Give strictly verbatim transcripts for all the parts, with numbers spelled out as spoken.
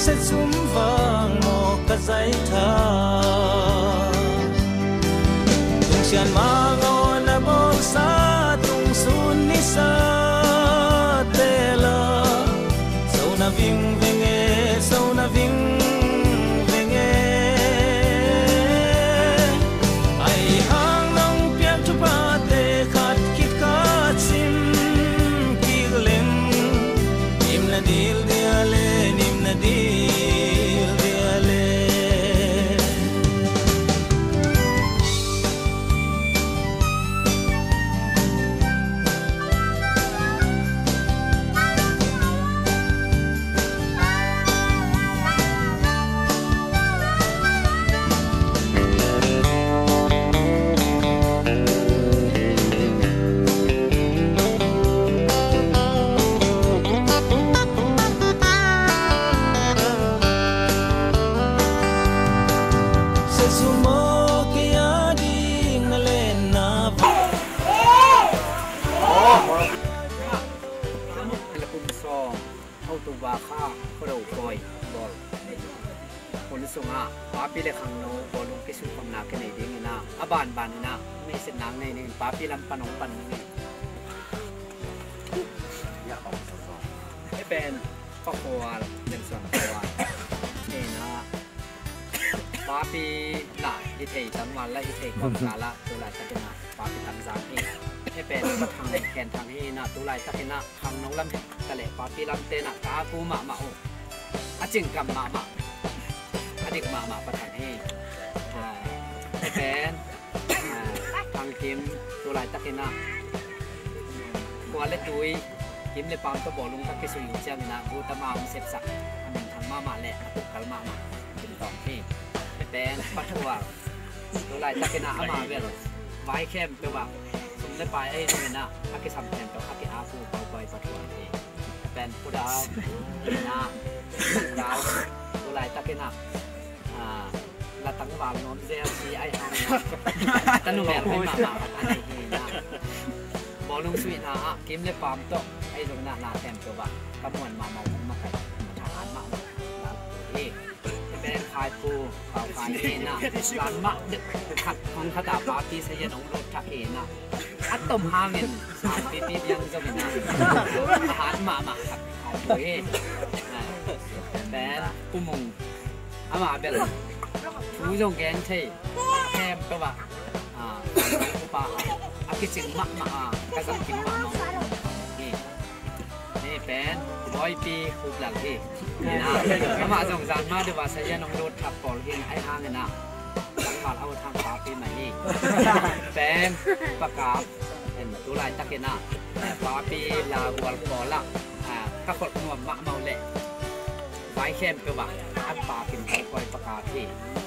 Setsum vang maw ka zaitha. Tungsian mangaw na bawlsa tungsun nisa tela. So na ving venge, so na ving venge. Ai hang nong piak thupate khat kikhat sim kik leng. Nim na dil dia le, nim na dil dia le. Kum sawm, October kha, Khuado pawi bawl hun sungah papi le khangno bawlung kisuih khawmna kinei dingin ah, a banban in ah mi sit nang nei ning, papi lam pan hong pan ning. Hih pen Pa Khual, Jan Suan Khual. Hih in ah papi lah hi thei, tangval lah hi thei, kawmkal ah tu laitakin ah papi Thang Zang hi. Hih pen Pa Thang Khen Thang hi in ah, tu laitakin ah khangno lam hi ta leh papi lamte in ah ka aku mahmah uh. A cingkam mahmah, a dik mahmah Pa Thang hi. Ah, hih pen Ah, Thang Kim, tu laitakin ah khua le tui, kim le paam tawh bawlung ka kisuih uh ciangin ah, gutam a hong sepsak, a minthang mahmah le a tukkal mahmah Kim Tawng hi. Pen Pa Thual, tu laitakin ah ama bel vai khempeuh ah sum le pai ei dingin ah a kisam khempeuh a ki-aku paupau Pa Thual hi. Pen Pu Dau, na, Dau, tu laitakin ah Ah, la tangval nuam zel hi ai hang. Tanu mel hai mahmah a nei hi na. Bawlung suihna ah kim le paam tawh ai zong na, na tem tua ba. Ka muan mahmah uh, makaih, matha an mahmah uh hi. Pen Khai Pu, Pau Khai hi na. Lam mah dek khat hong khat a papi sa yan hong lut thak hi na. A tom hangin sang pipi biang zong hi na. A hat mahmah khat Khai Pu hi. Ah, pen Pu Mung. Ama bel thu zong gen thei, khempeuh ah, ah, upa, a kicing mahmah, ah, ka zat kim mahmah hi. Hih pen Bawipi Khup Lal hi. Amah zong zan mah deuh a sazian hong lut thak pawl hi, ai hangin ah tangval a ut hang papi mah hi. Pen Pa Kap, en tu laitakin ah papi la gual pawl ah, ah, ka kholh nuam mahmah uh leh vai khempeuh ah an Pa Kim Kal Khuai Pa Kap hi.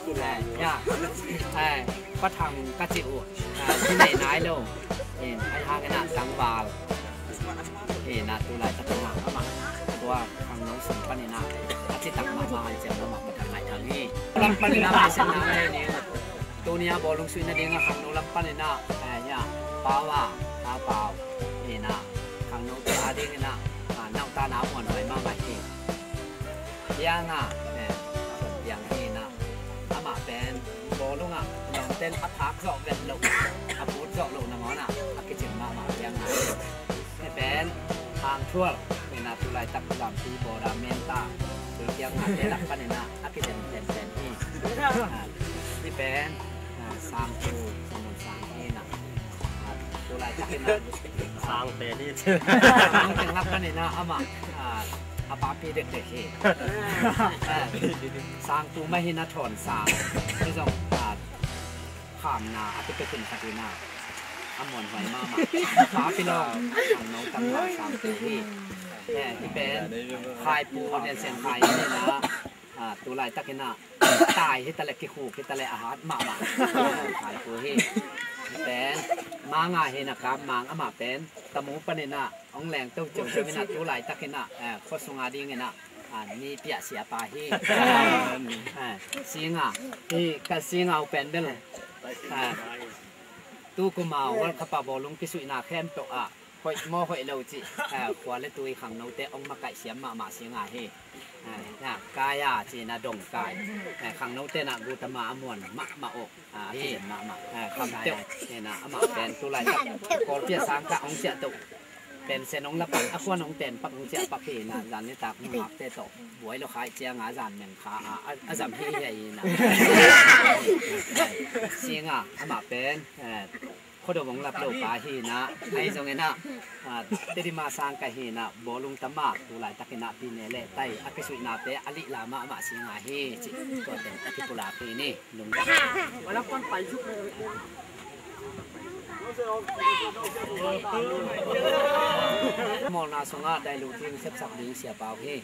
Eh, ya. Eh, Pa Thang ka cih uh, eh, ci nei nai lo. Eh, ai hangin ah tangval. Eh, na tu laitakin ah amah tua khangno sung panin ah a citak mahmah hanciam lo mah Pa Thang Ngai Thang hi. Lam panin ah maisenna nei ni. Tuni a bawlung suih nading a khangno lam panin ah, eh, ya, Pau a, a Pau. Eh, na khangnote adingin ah, ah, nauta na muanhuai mahmah hi. Piang a, eh, Piang hi na. Amah pen bawlung ah lawngten a phak zawh vet loh, a put zawh loh nangawn ah a kicing mahmah Piang a. Hih pen Hang Thual, hih na tu laitak lampi bawda menta, tui Piang a te lak panin ah a kiten tenten hi. Ah, hih pen, ah, Sang Pu, Sang Pu, Sang hi na. Ah, tu laitakin ah Sang te ni. Sang teng lak panin ah amah, ah, a papi dekdek hi. Ah, Sang Pu mah hi na Thawn Sang. Hih zong, ah, khamna a tupekin khat hi na. A muanhuai mahmah. Papi lawng, Sang no tangval Sang Pu hi. Eh, hih pen Khai Pu, Lian Sian Khai hi na. Ah, tu laitakin ah tai hi ta leh, kikhuk hi ta leh, a hat mahmah. Khai Pu hi. Hih pen Mang a hi na, Kap Mang, amah pen Tamu panin ah hong lengto ciauciau in ah, tu laitakin ah, eh, khua sung a dingin ah, ah, ni piah siapa hi. Eh, Singa, hi ka Singa uh pen bel, eh, tu kum a World Cup a bawlung kisuihna khempeuh ah Hoih maw hoih lo cih, eh, khua le tui khangnote hong makaih siam mahmah singa hi. Eh, na, kai a cihna dong kai. Eh, khangnote na gutama a muan mahmah uh. Ah, a kizem mahmah. Eh, kham teuh. Eh, na, amah pen tulaitak Kawlpi a sang kah hong ciah teuh. Pensen hong la pak, a kuan hong ten pak hong ciah pak hi na, zan nitak nungakte tawh buai lo khai cianga zan meng kha a, a, a zam hi hi a hi na. Singa, amah pen, eh, Khuado bang lap lo pa hi na, ahi zongin ah, ah, Tedima sang ka hi na, bawlung tama, tulaitak in ah pine le tai, a kisuihna te, a lih lama amah singa hi, ci, tua teng a kipulak hi ni, lungdam. Mawlna sungah dailu ding sepsak ding siapau hi.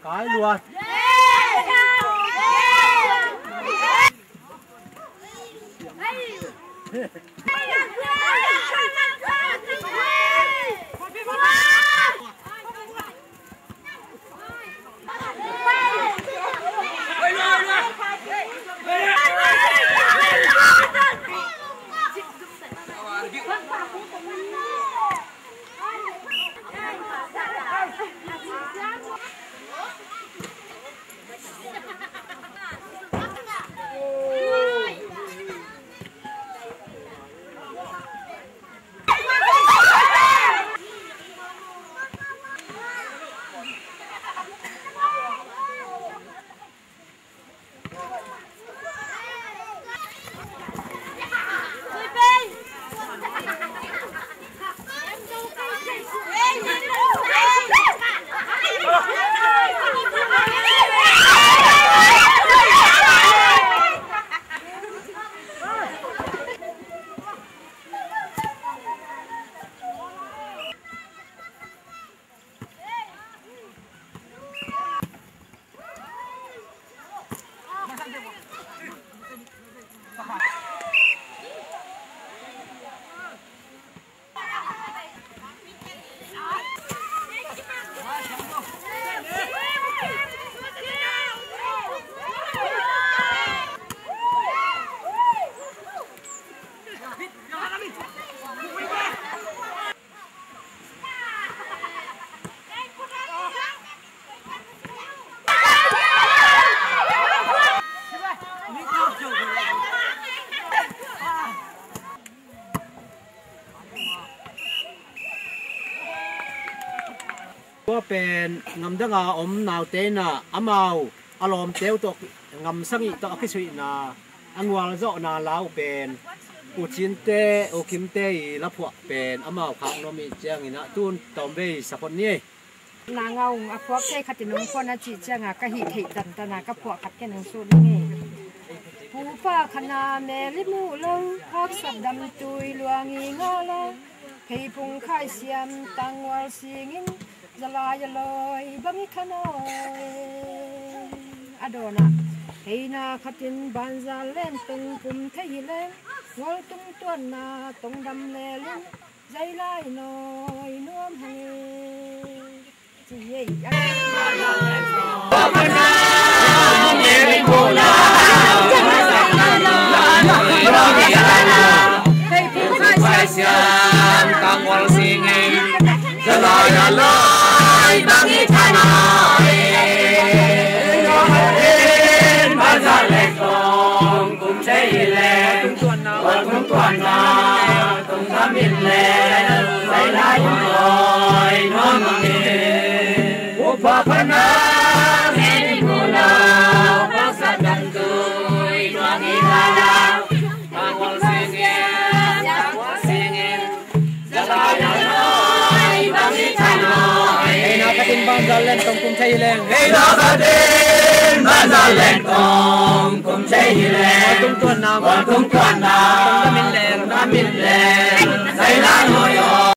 Kai luat. Tua pen ngamdanga om naute inah amau a lawmte uh tawh ngamsangih tawh a kisuihna a ngualzawhna la uh pen U Cinte, U Kimte i la phuah pen amau khak nuam ih cianginah tun tawmvei saphot ni ei. Na ngaung a phuak thei khatin hong phuan a cih cianga ka hih theih tantana ka phuah khat ken hong sut ning ei. Pupa khana mel i muh lo, haksat damtui luang i ngala, pheiphung khaisiam tangwal singin zalai a lawi bang i khanawi. A dawnah heina khatin banzal len tong kum thei hileng, ngol tung tuanna tong dam lelin zailai nawi nuam hang e. Ci hi ei. Heina khatin banzal len tong kum thei hileng. Heina khatin banzal len tong kum thei hileng. Ngol tung tuanna, ngol tung tuanna, tong dam in leng, dam in leng.